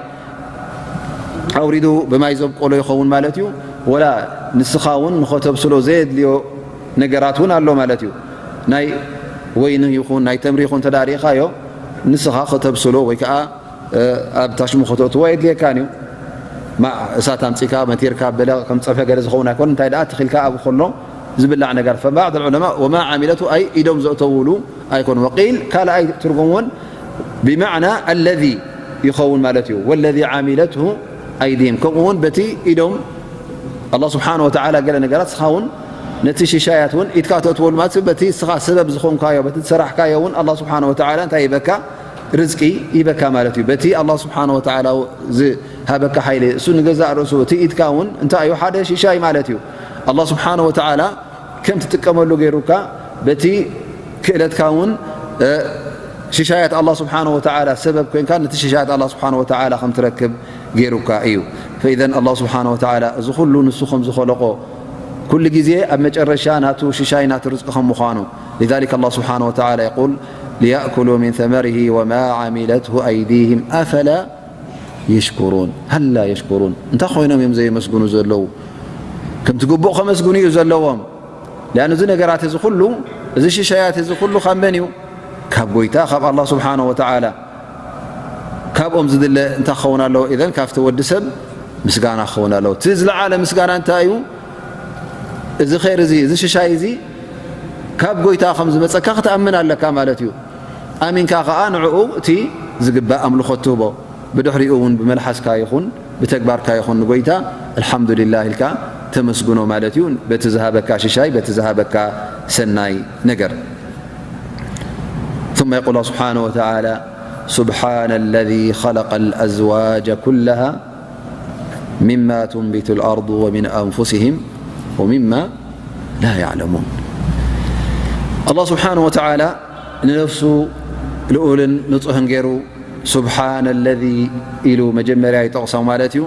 ኣውሪዱ ብማይ ዘብቆሎ ይኸውን ማለት እዩ። ወላ ንስኻ እውን ንኸተብስሎ ዘየድልዮ ነገራት እውን ኣሎ ማለት እዩ። ናይ ወይኒ ይኹን ናይ ተምሪ ይኹን ተዳሪኻዮ ንስኻ ከተብስሎ ወይ ከዓ፣ እ፣ ኣብ ታሽሙ ከተእትዎ ኣየድልየካን እዩ። ማ-፣ እሳት ኣምጺካ መቲርካ በለ ከም ጸብሒ ገለ ዝኸውን ኣይኮን። እንታይ ደኣ ትኺልካ ኣብኡ ከሎ ዝብላዕ ነገር። ፈባዕድ ዑለማ ወማ ዓሚለቱ ኣይ ኢዶም ዘእተውሉ ኣይኮን። ወቂል ካልኣይ ትርጉም እውን ብማዕና ኣለዚ ይኸውን ማለት እዩ። ወለዚ ዓሚለትሁ ኣይዲህም። ከምኡ እውን በቲ ኢዶም ኣላህ ስብሓነ ወተዓላ ገለ ነገራት ንስኻ እውን ነቲ ሽሻያት እውን ኢድካ ተእትወሉ ማለት እዩ። በቲ ንስኻ ሰበብ ዝኾንካዮ፣ በቲ ዝሰራሕካዮ እውን ኣላህ ስብሓነ ወተዓላ እንታይ ይበካ? ርዝቂ ይበካ ማለት እዩ። በቲ ኣላህ ስብሓነ ወተዓላ ዝሃበካ ሓይሊ፣ እሱ ንገዛእ ርእሱ እቲ ኢድካ እውን እንታይ እዩ? ሓደ ሽሻይ ማለት እዩ። ኣላህ ስብሓነ ወተዓላ ከም ትጥቀመሉ ገይሩካ፣ በቲ ክእለትካ እውን፣ እ፣ ሽሻያት ኣላህ ስብሓነ ወተዓላ ሰበብ ኮይንካ፣ ነቲ ሽሻያት ኣላህ ስብሓነ ወተዓላ ከም ትረክብ ገይሩካ እዩ። ፈኢዘን ኣላህ ስብሓነ ወተዓላ እዚ ኩሉ ንሱ ከም ዝኸለቆ፣ ኩሉ ግዜ ኣብ መጨረሻ ናቱ ሽሻይ ናቱ ርዝቂ ከም ምዃኑ፣ لذلك الله سبحانه وتعالى يقول ليأكلوا من ثمره وما عملته أيديهم أفلا يشكرون هلا يشكرون። እንታይ ኮይኖም እዮም ዘየመስግኑ ዘለዉ? ከምቲ ግቡእ ከመስግኑ እዩ ዘለዎም። ሊኣኑ እዚ ነገራት እዚ ኩሉ፣ እዚ ሽሻያት እዚ ኩሉ ካብ መን እዩ? ካብ ጎይታ፣ ካብ ኣላህ ስብሓነ ወተዓላ። ካብኦም ዝድለ እንታይ ክኸውን ኣለዎ? ኢዘን ካብቲ ወዲ ሰብ ምስጋና ክኸውን ኣለዎ። እቲ ዝለዓለ ምስጋና እንታይ እዩ? እዚ ር እዚ እዚ ሽሻይ እዚ ካብ ጎይታ ከም ዝመፀካ ክትኣምን ኣለካ ማለት እዩ። ኣሚንካ ከዓ ንዕኡ እቲ ዝግባእ ኣምልኾት ትህቦ። ብድሕሪኡ እውን ብመልሓስካ ይኹን ብተግባርካ ይኹን ንጎይታ ኣልሓምዱሊላህ ኢልካ ተመስግኖ ማለት እዩ። በቲ ዝሃበካ ሽሻይ፣ በቲ ዝሃበካ ሰናይ ነገር። ثم يقول الله سبحانه وتعالى: سبحان الذي خلق الأزواج كلها مما تنبت الأرض ومن أنفسهم ومما لا يعلمون. ኣላህ ስብሓነ ወተዓላ ንነፍሱ ልኡልን ንጹህን ገይሩ፣ ሱብሓነ ለዚ ኢሉ መጀመርያ ይጠቕሶ ማለት እዩ።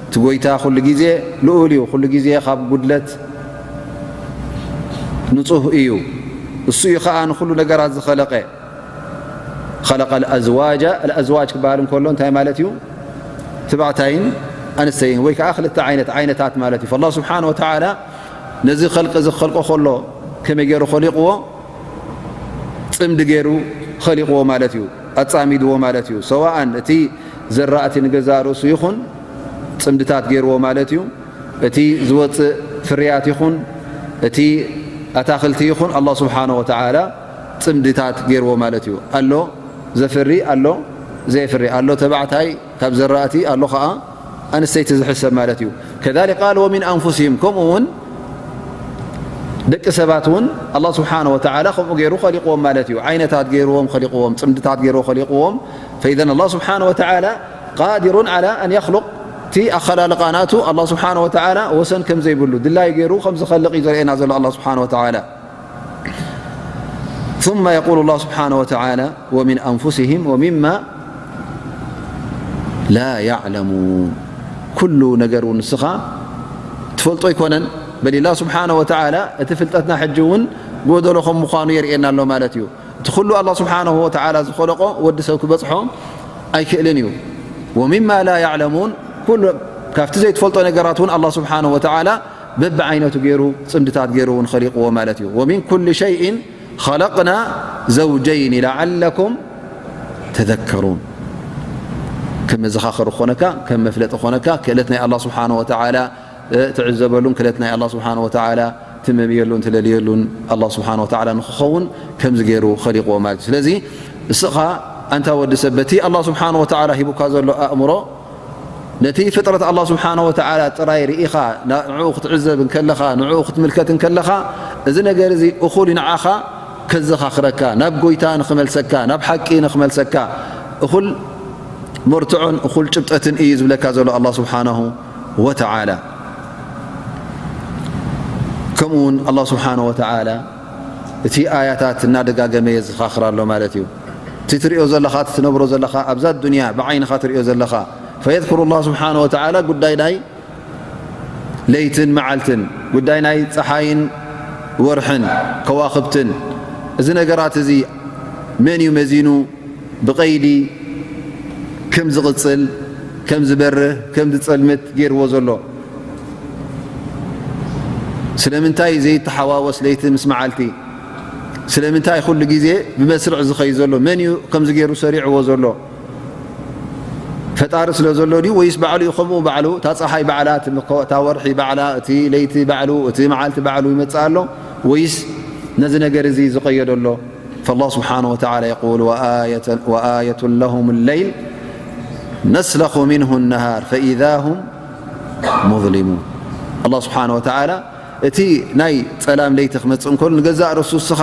እቲ ጎይታ ኩሉ ግዜ ልኡል እዩ፣ ኩሉ ግዜ ካብ ጉድለት ንጹህ እዩ። እሱ እዩ ኸኣ ንኹሉ ነገራት ዝኸለቐ። ኸለቀል ኣዝዋጃ፣ ኣልኣዝዋጅ ክበሃል እንከሎ እንታይ ማለት እዩ? ትባዕታይን ኣንስተይን ወይ ከዓ ክልተ ዓይነት ዓይነታት ማለት እዩ። ኣላህ ስብሓነ ወተዓላ ነዚ ኸልቂ እዚ ክኸልቆ ከሎ ከመይ ገይሩ ኸሊቕዎ? ጽምዲ ገይሩ ኸሊቕዎ ማለት እዩ፣ ኣጻሚድዎ ማለት እዩ። ሰዋኣን እቲ ዘራእቲ ንገዛእ ርእሱ ይኹን ጽምድታት ገይርዎ ማለት እዩ። እቲ ዝወጽእ ፍርያት ይኹን እቲ ኣታኽልቲ ይኹን ኣላህ ስብሓነ ወተዓላ ጽምድታት ገይርዎ ማለት እዩ። ኣሎ ዘፍሪ፣ ኣሎ ዘየፍሪ፣ ኣሎ ተባዕታይ ካብ ዘራእቲ፣ ኣሎ ኸዓ ኣንስተይቲ ዝሕሰብ ማለት እዩ። ከዛሊክ ቃል ወሚን ኣንፉሲሂም፣ ከምኡ እውን ደቂ ሰባት እውን ኣላህ ስብሓነ ወተዓላ ከምኡ ገይሩ ኸሊቕዎም ማለት እዩ። ዓይነታት ገይርዎም ኸሊቕዎም፣ ጽምድታት ገይሩ ኸሊቕዎም። ፈኢዘን ኣላህ ስብሓነ ወተዓላ ቃዲሩን ዓላ ኣን የኽሉቅ፣ እቲ ኣኸላልቃ ናቱ ኣላህ ስብሓነ ወተዓላ ወሰን ከም ዘይብሉ፣ ድላይ ገይሩ ከም ዝኸልቕ እዩ ዘርእየና ዘሎ ኣላህ ስብሓነ ወተዓላ። ثم يقول الله سبحانه وتعالى: ومن أنفسهم ومما لا يعلمون. ኩሉ ነገር እውን ንስኻ ትፈልጦ ኣይኮነን። በል ኣላህ ስብሓነሁ ወተዓላ እቲ ፍልጠትና ሕጂ እውን ጎደሎ ከም ምዃኑ የርእየና ኣሎ ማለት እዩ። እቲ ኩሉ ኣላህ ስብሓነሁ ወተዓላ ዝኸለቆ ወዲ ሰብ ክበጽሖ ኣይክእልን እዩ። ወሚማ ላ ያዕለሙን፣ ኩሉ ካብቲ ዘይትፈልጦ ነገራት እውን ኣላህ ስብሓነሁ ወተዓላ በብዓይነቱ ገይሩ፣ ጽምድታት ገይሩ እውን ኸሊቕዎ ማለት እዩ። ወሚን ኩሊ ሸይእን ኸለቕና ዘውጀይን ለዓለኩም ተዘከሩን። ከም መዘኻኸሪ ክኾነካ፣ ከም መፍለጢ ክኾነካ፣ ክእለት ናይ ኣላህ ስብሓነሁ ወተዓላ፣ እ፣ ትዕዘበሉን፣ ክእለት ናይ ኣላህ ስብሓነሁ ወተዓላ ትመምየሉን ትለልየሉን ኣላህ ስብሓነሁ ወተዓላ ንክኸውን ከምዚ ገይሩ ኸሊቕዎ ማለት እዩ። ስለዚ እስኻ ኣንታ ወዲ ሰብ፣ በቲ ኣላህ ስብሓነሁ ወተዓላ ሂቡካ ዘሎ ኣእምሮ፣ ነቲ ፍጥረት ኣላህ ስብሓነሁ ወተዓላ ጥራይ ርኢኻ፣ ና-፣ ንዕኡ ክትዕዘብ እንከለኻ፣ ንዕኡ ክትምልከት እንከለኻ፣ እዚ ነገር እዚ እኹል እዩ ንዓኻ ከዘኻኽረካ፣ ናብ ጎይታ ንኽመልሰካ፣ ናብ ሓቂ ንኽመልሰካ፣ እኹል መርትዖን እኹል ጭብጠትን እዩ ዝብለካ ዘሎ ኣላህ ስብሓነሁ ወተዓላ። ከምኡ እውን ኣላህ ስብሓነሁ ወተዓላ እቲ ኣያታት እናደጋገመ የዘኻኽር ኣሎ ማለት እዩ። እቲ ትሪኦ ዘለኻ፣ እቲ ትነብሮ ዘለኻ፣ ኣብዛ ዱንያ ብዓይንኻ ትሪኦ ዘለኻ፣ ፈየዝኩሩ ላህ ስብሓነሁ ወተዓላ ጉዳይ ናይ ለይትን መዓልትን፣ ጉዳይ ናይ ፀሓይን ወርሕን ከዋኽብትን፣ እዚ ነገራት እዚ መን እዩ መዚኑ ብቐይዲ ከም ዝቕጽል፣ ከም ዝበርህ፣ ከም ዝጸልምት ገይርዎ ዘሎ? ስለምንታይ ዘይተሓዋወስ ለይቲ ምስ መዓልቲ? ስለምንታይ ኩሉ ግዜ ብመስርዕ ዝኸይድ ዘሎ? መን እዩ ከምዚ ገይሩ ሰሪዕዎ ዘሎ? ፈጣሪ ስለ ዘሎ ድዩ ወይስ ባዕሉ እዩ ከምኡ? ባዕሉ፣ እታ ጸሓይ ባዕላ፣ እቲ ምኮ-፣ እታ ወርሒ ባዕላ፣ እቲ ለይቲ ባዕሉ፣ እቲ መዓልቲ ባዕሉ ይመጽእ ኣሎ ወይስ ነዚ ነገር እዚ ዝቐየዶ ኣሎ? فالله سبحانه وتعالى يقول: وآية، وآية لهم الليل نسلخ منه النهار فإذا هم مظلمون. ኣላህ ስብሓነ ወተዓላ እቲ ናይ ጸላም ለይቲ ክመጽእ እንከሎ፣ ንገዛእ ርእሱ እስኻ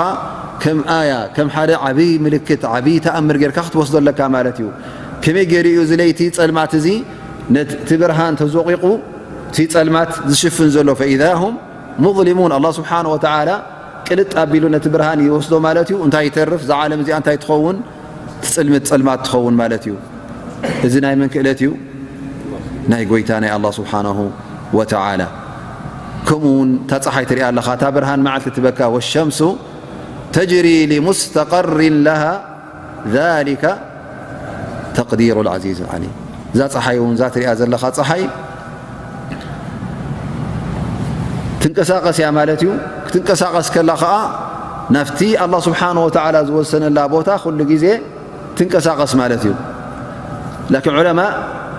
ከም ኣያ፣ ከም ሓደ ዓብዪ ምልክት፣ ዓብዪ ተኣምር ጌርካ ክትወስዶ ኣለካ ማለት እዩ። ከመይ ገይሩ እዩ እዚ ለይቲ ጸልማት እዚ ነቲ ብርሃን ተዞቒቑ እቲ ጸልማት ዝሽፍን ዘሎ? ፈኢዛ ሁም ሙዝሊሙን። ኣላህ ስብሓነ ወተዓላ ቅልጥ ኣቢሉ ነቲ ብርሃን ይወስዶ ማለት እዩ። እንታይ ይተርፍ? እዛ ዓለም እዚኣ እንታይ ትኸውን? ትጽልምት ጸልማት ትኸውን ማለት እዩ። እዚ ናይ መን ክእለት እዩ? ናይ ጎይታ ናይ ኣላህ ስብሓነሁ ወተዓላ። ከምኡ እውን እታ ጸሓይ ትሪኣ ኣለኻ፣ እታ ብርሃን መዓልቲ ትበካ። ወሸምሱ ተጅሪ ሊሙስተቀሪን ለሃ ዛሊከ ተቅዲሩ ልዓዚዝ ልዓሊም። እዛ ጸሓይ እውን፣ እዛ ትሪኣ ዘለኻ ጸሓይ ትንቀሳቐስ እያ ማለት እዩ። ክትንቀሳቐስ ከላ ኸዓ ናብቲ ኣላህ ስብሓነሁ ወተዓላ ዝወሰነላ ቦታ ኩሉ ግዜ ትንቀሳቐስ ማለት እዩ። ላኪን ዑለማ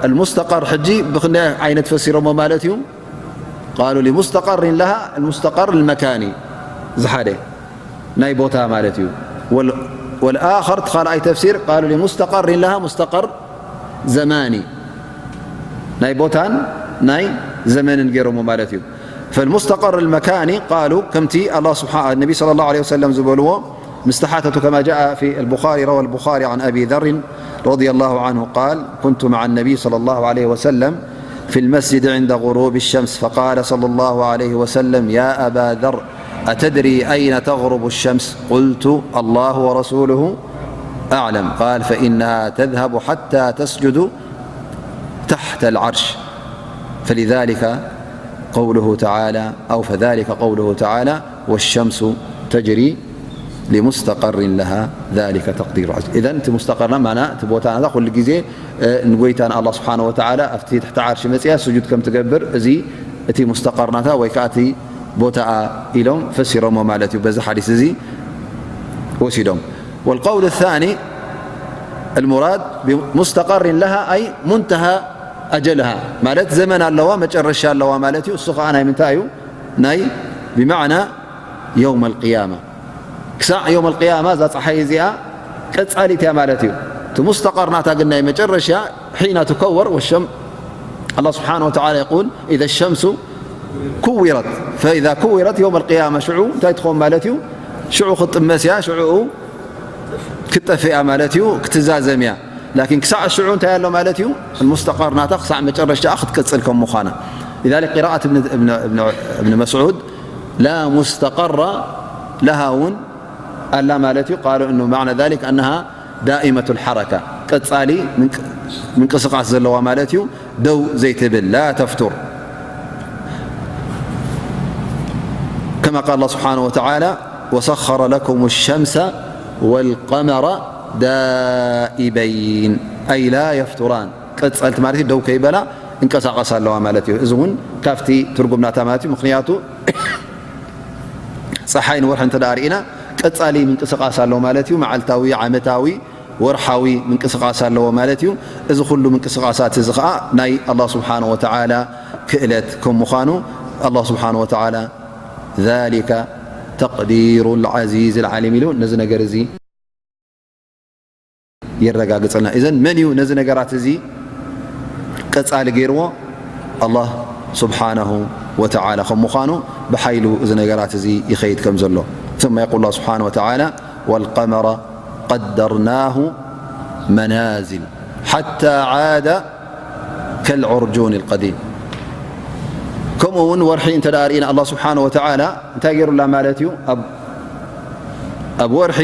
ኣልሙስተቀር ሕጂ ብኽንደይ ዓይነት ፈሲሮሞ ማለት እዩ? قالوا لمستقر لها، المستقر المكاني، ዝሓደ ናይ ቦታ ማለት እዩ። والآخر፣ ካልኣይ ተፍሲር، قالوا لمستقر لها مستقر زماني، ናይ ቦታን ናይ ዘመንን ገይሮሞ ማለት እዩ። فالمستقر المكاني قالوا، ከምቲ ኣላህ ስብሓ-፣ ነቢ صلى الله عليه وسلم ዝበልዎ، مستحاثة كما جاء في البخاري، روى البخاري عن أبي ذر رضي الله عنه قال: كنت مع النبي صلى الله عليه وسلم في المسجد عند غروب الشمس، فقال صلى الله عليه وسلم: يا أبا ذر، أتدري أين تغرب الشمس؟ قلت: الله ورسوله أعلم. قال: فإنها تذهب حتى تسجد تحت العرش، فلذلك قوله تعالى، أو فذلك قوله تعالى: والشمس تجري لمستقر لها ذلك تقدير العزيز. إذن እቲ مستقر لها، ማና እቲ ቦታ ናታ ኩሉ ግዜ ንጎይታ ንኣላህ ስብሓነ ወተዓላ ኣብቲ ትሕቲ ዓርሺ መፅያ ስጁድ ከም ትገብር፣ እዚ እቲ مستقر ናታ ወይ ከዓ እቲ ቦታኣ ኢሎም ፈሲሮሞ ማለት እዩ። በዚ ሓዲስ እዚ ወሲዶም። والقول الثاني المراد بمستقر لها أي منتهى أجلها، ማለት ዘመን ኣለዋ፣ መጨረሻ ኣለዋ ማለት እዩ። እሱ ከዓ ናይ ምንታይ እዩ? ናይ ብማዕና يوم القيامة። ክሳዕ يوم القيامة እዛ ፀሓይ እዚኣ ቀፃሊት እያ ማለት እዩ። እቲ مستقر ናታ ግን ናይ መጨረሻ حين تكور والشم-، الله سبحانه وتعالى يقول: إذا الشمس كورت، فإذا كورت يوم القيامة، ሽዑ እንታይ ትኸውን ማለት እዩ? ሽዑ ክትጥመስ እያ፣ ሽዑ ክትጠፍእ እያ ማለት እዩ፣ ክትዛዘም እያ። ላኪን ክሳዕ ሽዑ እንታይ ኣሎ ማለት እዩ? المستقر ናታ ክሳዕ መጨረሻኣ ክትቅፅል ከም ምዃና። لذلك قراءة ابن، ابن، ابن، ابن مسعود: لا مستقر لها እውን ኣላ ማለት እዩ። قالوا إنه معنى ذلك أنها دائمة الحركة، ቀፃሊ ምንቅ-፣ ምንቅስቃስ ዘለዋ ማለት እዩ፣ ደው ዘይትብል، لا تفتر. كما قال الله سبحانه وتعالى: وسخر لكم الشمس والقمر دائبين، أي لا يفتران، ቀፀልቲ ማለት እዩ፣ ደው ከይበላ እንቀሳቐስ ኣለዋ ማለት እዩ። እዚ እውን ካብቲ ትርጉም ናታ ማለት እዩ። ምኽንያቱ ፀሓይ ንወርሒ እንተ ደኣ ርኢና፣ ቀፃሊ ምንቅስቃስ ኣሎ ማለት እዩ። መዓልታዊ፣ ዓመታዊ፣ ወርሓዊ ምንቅስቃስ ኣለዎ ማለት እዩ። እዚ ኩሉ ምንቅስቃሳት እዚ ኸዓ ናይ ኣላህ ስብሓነ ወተዓላ ክእለት ከም ምዃኑ፣ ኣላህ ስብሓነ ወተዓላ ذلك تقدير العزيز العليم ኢሉ ነዚ ነገር እዚ የረጋግጸልና። እዘን መን እዩ ነዚ ነገራት እዚ ቀጻሊ ገይርዎ? ኣላህ ስብሓነሁ ወተዓላ ከም ምዃኑ፣ ብሓይሉ እዚ ነገራት እዚ ይኸይድ ከም ዘሎ። ثم يقول الله سبحانه وتعالى: والقمر قدرناه منازل حتى عاد كالعرجون القديم. ከምኡ እውን ወርሒ እንተ ደኣ ርኢና፣ ኣላህ ስብሓነሁ ወተዓላ እንታይ ገይሩላ ማለት እዩ? ኣብ፣ ኣብ ወርሒ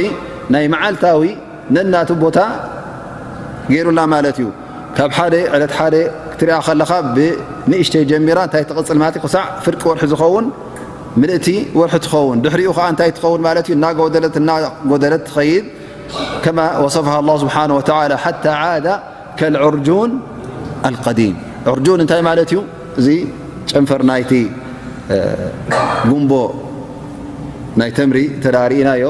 ናይ መዓልታዊ ነናቱ ቦታ ገይሩላ ማለት እዩ። ካብ ሓደ፣ ዕለት ሓደ ክትሪኣ ከለኻ ብንእሽተይ ጀሚራ እንታይ ትቕጽል ማለት እዩ? ክሳዕ ፍርቂ ወርሒ ዝኸውን ምልእቲ ወርሒ ትኸውን። ድሕሪኡ ኸዓ እንታይ ትኸውን ማለት እዩ? እናጎደለት፣ እናጎደለት ትኸይድ። كما وصفها الله سبحانه وتعالى: حتى عاد كالعرجون القديم. ዑርጁን እንታይ ማለት እዩ? እዚ ጨንፈር ናይቲ፣ እ፣ ጉምቦ ናይ ተምሪ እንተ ደኣ ርኢናዮ፣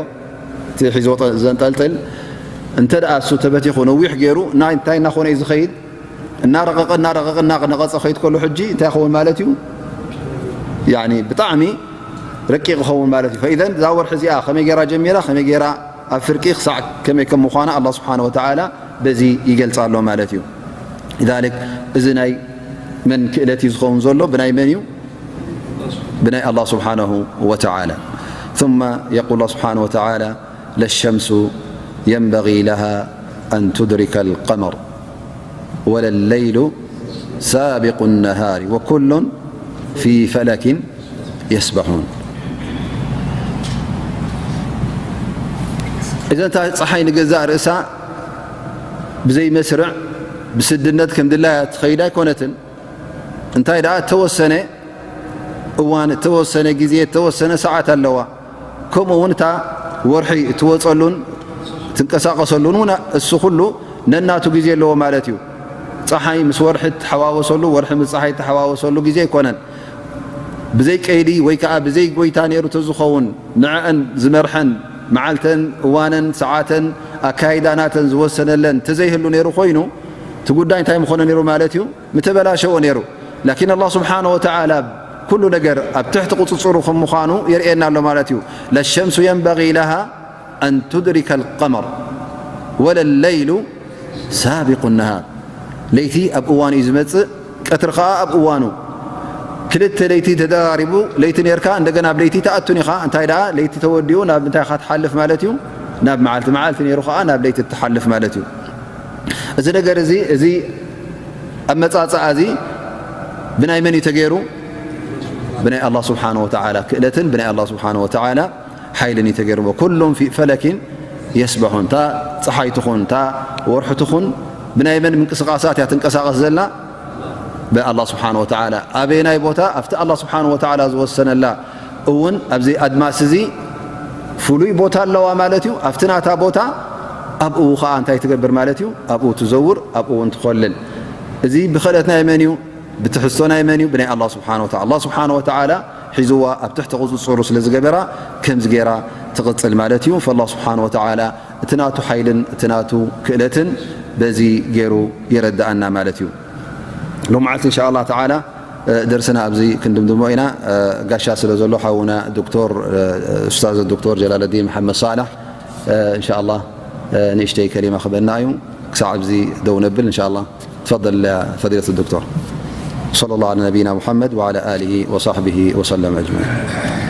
እቲ ሒዝዎ ጠ-፣ ዘንጠልጥል፣ እንተ ደኣ እሱ ተበቲኹ ነዊሕ ገይሩ፣ ናይ እንታይ እናኾነ እዩ ዝኸይድ? እናረቐቐ፣ እናረቐቐ፣ እናነቐጸ ኸይድ ከሎ፣ ሕጂ እንታይ ይኸውን ማለት እዩ? ያኒ ብጣዕሚ ረቂቕ ይኸውን ማለት እዩ። ፈኢዘን እዛ ወርሒ እዚኣ ከመይ ገይራ ጀሚራ፣ ከመይ ገይራ ኣብ ፍርቂ ክሳዕ ከመይ ከም ምዃና ኣላህ ስብሓነ ወተዓላ በዚ ይገልጻ ኣሎ ማለት እዩ። ሊዛሊክ እዚ ናይ መን ክእለት እዩ ዝኸውን ዘሎ? ብናይ መን እዩ? ብናይ ኣላህ ስብሓነሁ ወተዓላ። ثم يقول الله سبحانه وتعالى: لا الشمس ينبغي لها أن تدرك القمر ولا الليل سابق النهار وكل في فلك يسبحون. እዘን እታ ፀሓይ ንገዛእ ርእሳ ብዘይ መስርዕ ብስድነት ከም ድላያ ትኸይድ ኣይኮነትን። እንታይ ደኣ እተወሰነ እዋን፣ እተወሰነ ግዜ፣ እተወሰነ ሰዓት ኣለዋ። ከምኡ እውን እታ ወርሒ እትወፀሉን ትንቀሳቐሰሉን እውን እሱ ኩሉ ነናቱ ግዜ ኣለዎ ማለት እዩ። ፀሓይ ምስ ወርሒ እትሓዋወሰሉ፣ ወርሒ ምስ ፀሓይ እተሓዋወሰሉ ግዜ ኣይኮነን። ብዘይ ቀይዲ ወይ ከዓ ብዘይ ጎይታ ነይሩ ተዝኸውን ንዐአን ዝመርሐን መዓልተን፣ እዋነን፣ ሰዓተን፣ ኣካይዳ ናተን ዝወሰነለን ተዘይህሉ ነይሩ ኮይኑ፣ እቲ ጉዳይ እንታይ ምኾነ ነይሩ ማለት እዩ? ምተበላሸወ ነይሩ። ላኪን ኣላህ ስብሓነ ወተዓላ ኩሉ ነገር ኣብ ትሕቲ ቁፅፅሩ ከም ምዃኑ የርእየና ኣሎ ማለት እዩ። ለሸምሱ የንበጊ ለሃ ኣን ቱድሪከ ልቀመር ወለ ለይሉ ሳቢቁ ነሃር። ለይቲ ኣብ እዋኑ እዩ ዝመፅእ፣ ቀትሪ ከዓ ኣብ እዋኑ። ክልተ ለይቲ ተደራሪቡ ለይቲ ነርካ፣ እንደገና ኣብ ለይቲ ተኣቱን ኢኻ። እንታይ ደኣ ለይቲ ተወዲኡ ናብ እንታይ ኢኻ ትሓልፍ ማለት እዩ? ናብ መዓልቲ። መዓልቲ ነይሩ ከዓ ናብ ለይቲ ትሓልፍ ማለት እዩ። እዚ ነገር እዚ፣ እዚ ኣመጻጽኣ እዚ ብናይ መን እዩ ተገይሩ? ብናይ ኣላህ ስብሓነ ወተዓላ ክእለትን ብናይ ኣላህ ስብሓነ ወተዓላ ሓይልን እዩ ተገይርዎ። ኩሉም ፊ ፈለኪን የስበሑን። እታ ፀሓይ ትኹን፣ እታ ወርሒ ትኹን፣ ብናይ መን ምንቅስቃሳት እያ ትንቀሳቐስ ዘላ? ብኣላህ ስብሓነ ወተዓላ። ኣበየናይ ቦታ? ኣብቲ ኣላህ ስብሓነ ወተዓላ ዝወሰነላ እውን ኣብዚ ኣድማስ እዚ ፍሉይ ቦታ ኣለዋ ማለት እዩ። ኣብቲ ናታ ቦታ ኣብኡ ከዓ እንታይ ትገብር ማለት እዩ? ኣብኡ ትዘውር፣ ኣብኡ እውን ትኾልል። እዚ ብኽእለት ናይ መን እዩ? ብትሕዝቶ ናይ መን እዩ? ብናይ ኣላህ ስብሓነ ወተዓላ። ኣላህ ስብሓነ ወተዓላ ሒዝዋ ኣብ ትሕቲ ቁፅፅሩ ስለ ዝገበራ ከምዚ ገይራ ትቕፅል ማለት እዩ። ፈላህ ስብሓነ ወተዓላ እቲ ናቱ ሓይልን እቲ ናቱ ክእለትን በዚ ገይሩ የረድኣና ማለት እዩ። ሎመዓልቲ እንሻ ኣላህ ተዓላ ደርስና ኣብዚ ክንድምድሞ ኢና። ጋሻ ስለ ዘሎ ሓውና ዶክተር ኡስታዝ ዶክተር ጀላለዲን መሓመድ ሳላሕ እንሻ ኣላህ ንእሽተይ ከሊማ ክበና እዩ። ክሳዕ ኣብዚ ደው ነብል እንሻ ኣላህ። تفضل فضيلة الدكتور. صلى الله على نبينا محمد وعلى آله وصحبه وسلم أجمعين.